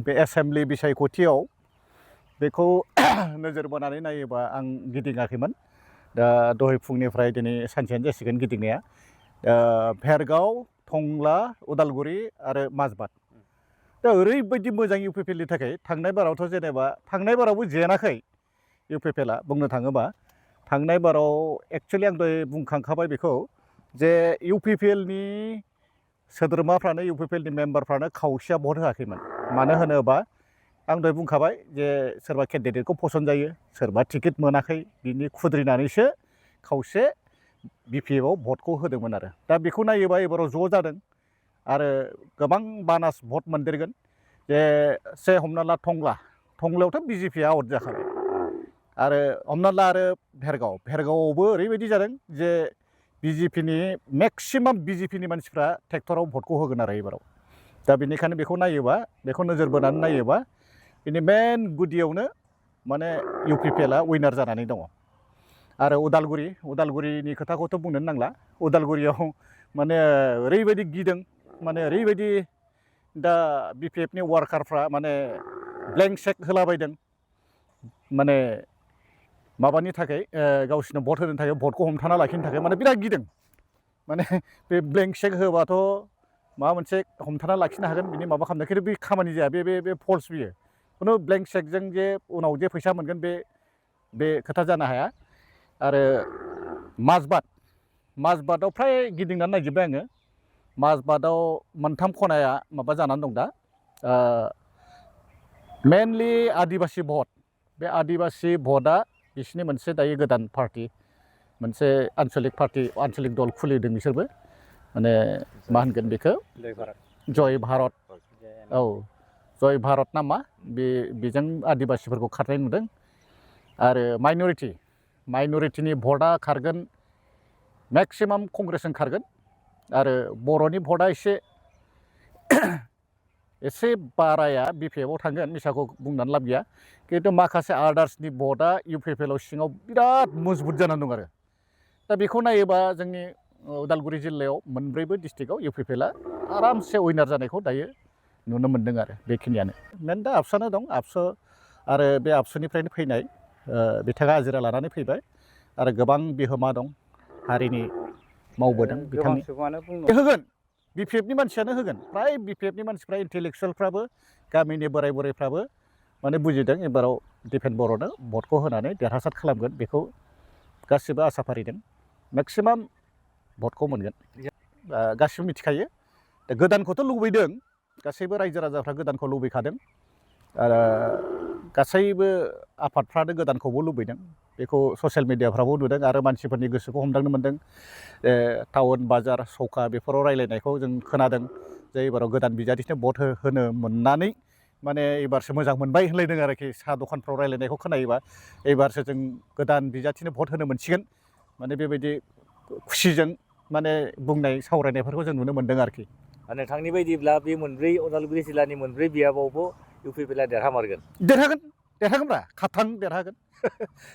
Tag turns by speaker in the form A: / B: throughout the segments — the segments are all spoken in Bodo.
A: बे एसेम्बलि बिसायख'थियाव बेखौ नोजोर बोनानै नायोबा आं गिदिङाखैमोन दा दहाय फुंनिफ्राय दिनै सानसेयानो जासिगोन गिदिंनाया भेरगाव टंला उदालगुरि आरो माजबाद दा ओरैबायदि मोजां इउ पि पि एलनि थाखाय थांनाय बारावथ' जेनेबा थांनाय बारावबो जेनाखै इउ पि पि एलआ बुंनो थाङोबा थांनाय बाराव एक्सुवेलि आं दहाय बुंखांखाबाय बेखौ जे इउ पि पि एलनि सोद्रोमाफ्रानो इउ पि पि एलनि मेम्बारफ्रानो खावसेया भट होआखैमोन मानो होनोबा आं दहाय बुंखाबाय जे सोरबा केन्डिडेटखौ पसन्द जायो सोरबा टिकेट मोनाखै बिनि खुद्रिनानैसो खावसे बि पि एफ आव भटखौ होदोंमोन आरो दा बेखौ नायोबा एबाराव ज' जादों आरो गोबां बानास भट मोनदेरगोन जे से हमना ला टंलायावथ' बि जे पिआ आउट जाखाबाय आरो हमना ला आरो भेरगावआवबो ओरैबायदि जादों जे बि जे पिनि मेक्सिमाम बि जे पिनि मानसिफ्रा ट्रेक्टराव भटखौ होगोन आरो एबाराव दा बेनिखायनो बेखौ नायोबा बेखौ नोजोर बोनानै नायोबा बिनि मेन गुदियावनो माने इउ पि पि एलआ उइनार जानानै दङ आरो उदालगुरिनि खोथाखौथ' बुंनोनो नांला उदालगुरियाव माने ओरैबायदि गिदों माने ओरैबायदि दा बि पि एफनि वार्कारफ्रा माने ब्लेंक चेक होलाबायदों माने माबानि थाखाय गावसोरनो भट होनो थाखाय भटखौ हमथाना लाखिनो थाखाय माने बिराद गिदों माने बे ब्लेंक चेक होबाथ' माबा मोनसे हमथाना लाखिनो हागोन बिनि माबा खालामनो खिन्थु बे खामानि जाया बे फल्स बियो खुनु ब्लेंक चेकजों जे उनाव जे फैसा मोनगोन बे खोथा जानो हाया आरो माजबादाव फ्राय गिदिंनानै नायजोब्बाय आङो माजबादाव मोनथाम खनाया माबा जानानै दं दा मेनलि आदिबासि भट बे आदिबासि भटआ बिसिनि मोनसे दायो गोदान पार्टि मोनसे आन्चलिक दल खुलिदों बिसोरबो माने मा होनगोन बेखौ जय भारत औ जय भारत नामा बेजों आदिबासिफोरखौ खारनाय नुदों आरो माइन'रिटिनि भटआ खारगोन मेक्सिमाम कंग्रेसजों खारगोन आरो बर'नि भटआ एसे बाराया बि पि एफ आव थांगोन मिसाखौ बुंनानै लाब गैया खिन्थु माखासे आदार्सनि भटआ इउ पि पि एल आव सिङाव बिराद मजबुत जानानै दं आरो दा बेखौ नायोबा जोंनि उदालगुरि जिल्लायाव मोनब्रैबो डिस्ट्रिक्टआव इउ पि पि एलआ आरामसे उइनार जानायखौ दायो नुनो मोन्दों आरो बेखिनियानो मेन दा आबसुआनो दं आबसु आरो बे आबसुनिफ्रायनो फैनाय बिथाङा हाजिरा लानानै फैबाय आरो गोबां बिहोमा दं हारिनि मावबोदों बिथांनि होगोन बि पि एफनि मानसियानो होगोन फ्राय बि पि एफनि मानसिफ्रा इन्टेलेक्सुवेलफ्राबो गामिनि बोराय बुरैफ्राबो माने बुजिदों एबाराव दिपेन बर'नो भटखौ होनानै देरहासार खालामगोन बेखौ गासिबो आसा फारिदों मेक्सिमाम भटखौ मोनगोन गासिबो मिथिखायो दा गोदानखौथ' लुबैदों गासैबो रायजो राजाफ्रा गोदानखौ लुबैखादों आरो गासैबो आफादफ्रानो गोदानखौबो लुबैदों बेखौ ससियेल मिडियाफ्रावबो नुदों आरो मानसिफोरनि गोसोखौ हमदांनो मोन्दों टाउन बाजार सौखा बेफोराव रायलायनायखौ जों खोनादों जे एबाराव गोदान बिजाथिनो भट होनो मोननानै माने एबारसो मोजां मोनबाय होनलायदों आरोखि साहा दखानफ्राव रायलायनायखौ खोनायोबा एबारसो जों गोदान बिजाथिनो भट होनो मोनसिगोन माने बेबायदि खुसिजों माने बुंनाय सावरायनायफोरखौ जों नुनो मोन्दों आरोखि
B: नोंथांनि बायदिब्ला बे मोनब्रै उदालगुरि जिल्लानि मोनब्रै बियाबावबो इउ पि पि एलआ
A: देरहागोनब्रा खाथां देरहागोन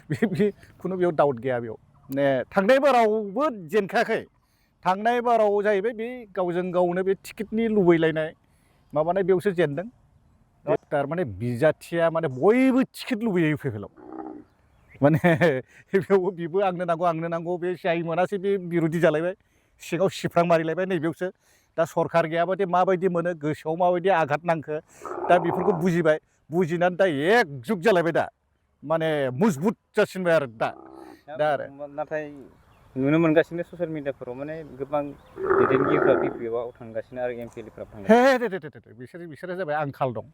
A: बे खुनु बेयाव डाउट गैया बेयाव माने थांनाय बारावबो जेनखायाखै थांनाय बाराव जाहैबाय बे गावजों गावनो बे टिकेटनि लुबैलायनाय माबानाय बेयावसो जेनदों थारमाने बिजाथिया माने बयबो टिकेट लुबैयो इउ पि पि एलआव माने बेयावबो बेबो आंनो नांगौ बे जाय मोनासै बे बिर'धि जालायबाय सिङाव सिफ्रां मारिलायबाय नैबेयावसो दा सरकार गैयाबादि माबायदि मोनो गोसोआव माबायदि आघात नांखो दा बेफोरखौ बुजिनानै दा एकजुग जालायबाय दा माने मजबुत जासिनबाय आरो दा आरो
C: नाथाय नुनो मोनगासिनो ससियेल मिडियाफोराव माने गोबां दैदेनगिरिफ्रा बि पि एफ आव थांगासिनो आरो एम पि एल एफ्रा थांगासिनो
A: बिसोरो जाबाय आंखाल दं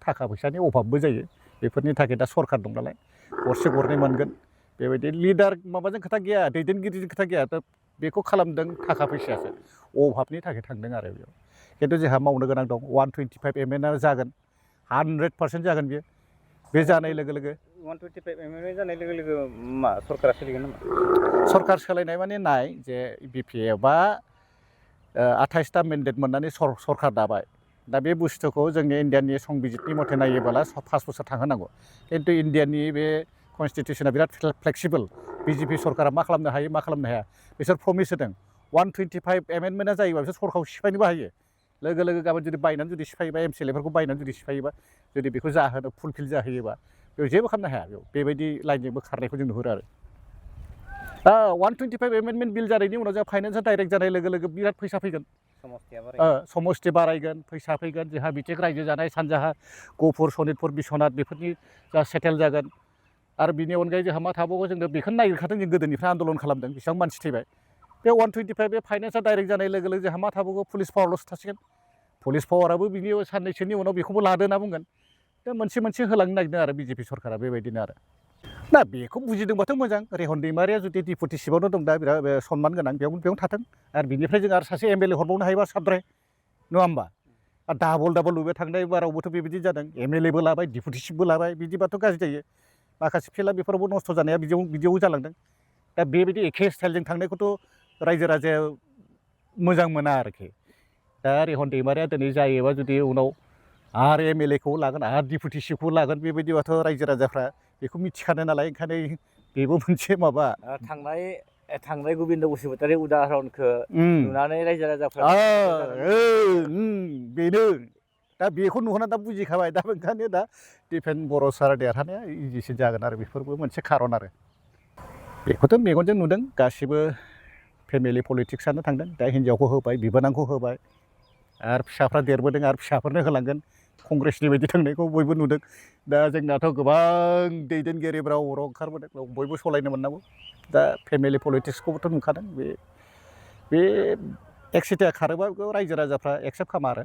A: थाखा फैसानि अभाबबो जायो बेफोरनि थाखाय दा सरकार दं नालाय गरसे गरनै मोनगोन बेबायदि लिडार माबाजों खोथा गैया दैदेनगिरिजों खोथा गैया दा बेखौ खालामदों थाखा फैसायासो अभाबनि थाखाय थांदों आरो बेयाव खिन्थु जोंहा मावनो गोनां दं 125 एमएलए जागोन 100% जागोन बियो बे जानाय लोगो लोगो
C: 125 एमएलए जानाय लोगो लोगो मा सरकारा सोलिगोन नामा
A: सरकार सोलायनाय माने नाय जे बि पि एफआ 28टा मेन्डेट मोननानै सरकार दाबाय दा बे बुस्थुखौ जोंनि इण्डियानि संबिजितनि मथे नायोबोला 5 बोसोर थांहोनांगौ खिन्थु इण्डियानि बे कनस्टिटिउसना बिराद फ्लेक्सिबल बिजेपि सरकारा मा खालामनो हायो मा खालामनो हाया बिसोर प्रमिस होदों 125 एमेन्डमेन्टआ जायोबा बिसोर सरकारखौ सिफायनोबो हायो लोगो लोगो गाबोन जुदि बायनानै जुदि सिफायोबा एमसिएलएफोरखौ बायनानै जुदि सिफायोबा जुदि बेखौ जाहोनो फुलफिल जाहोयोबा बेयाव जेबो खालामनो हाया बेयाव बेबायदि लाइनजोंबो खारनायखौ जों नुहुरो आरो 125 एमेन्डमेन्ट बिल जानायनि उनाव जोंहा फाइनान्सआ डाइरेक्ट जानाय लोगो लोगो बिराद फैसा फैगोन समस्ति बारायगोन फैसा फैगोन जोंहा बिथिं रायजो जानाय सानजाहा गहपुर सनितपुर बिस्वनाथ बेफोरनि जा सेटेल जागोन आरो बिनि अनगायै जोंहा मा थाबावो जोंनो बेखौनो नागिरखादों जों गोदोनिफ्राय आन्दलन खालामदों बेसेबां मानसि थैबाय बे 125 बे फाइनान्सआ डाइरेक्ट जानाय लोगो लोगो जोंहा मा थाबावो पुलिस पावारल'सो थासिगोन पुलिस पावाराबो बिनि साननैसोनि उनाव बेखौबो लादो होनना बुंगोन दा मोनसे मोनसे होलांनो नागिरदों आरो बिजेपि सरकारा बेबायदिनो आरो दा बेखौ बुजिदोंबाथ' मोजां रेहन दैमारिया जुदि डिपुटि चिफआवनो दं दा बिराद सनमान गोनां बेयावनो थाथों आरो बिनिफ्राय जों आरो सासे एमएलए हरबावनो हायोबा साबद्राय नङा होमबा डाबल नुबाय थांनाय बारावबोथ' बेबायदि जादों एमएलएबो लाबाय डिपुटि चिफबो लाबाय बिदिबाथ' गाज्रि जायो माखासे फिल्डआ बेफोरावबो नस्थ' जानाया बिदियाव जालांदों दा बेबायदि एखे स्टाइलजों थांनायखौथ' रायजो राजाया मोजां मोना आरोखि दा रेहन दैमारिया दिनै जायोबा जुदि उनाव आरो एमएलएखौ लागोन आरो डिपुटि चिफखौ लागोन बेबायदिबाथ' रायजो राजाफ्रा बेखौ मिथिखादों नालाय ओंखायनो बेबो मोनसे माबा
B: थांनाय गोबिन्द बसुमतारी उदाहरनखौ नुनानै रायजो राजाफ्रा
A: बेनो दा बेखौ नुहरना दा बुजिखाबाय दा ओंखायनो दा दिपेन बर' सार देरहानाया इजिसिन जागोन आरो बेफोरबो मोनसे खारन आरो बेखौथ' मेगनजों नुदों गासिबो फेमिलि पलिटिक्सआनो थांदों दा हिन्जावखौ होबाय बिबोनांखौ होबाय आरो फिसाफ्रा देरबोदों आरो फिसाफोरनो होलांगोन कंग्रेसनि बायदि थांनायखौ बयबो नुदों दा जोंनाथ' गोबां दैदेनगिरिफ्रा अराव ओंखारबोदों बयबो सलायनो मोननांगौ दा फेमिलि पलिटिक्सखौबोथ' नुखादों बे एकसिटिया खारोबा रायजो राजाफ्रा एक्सेप्ट खालामा आरो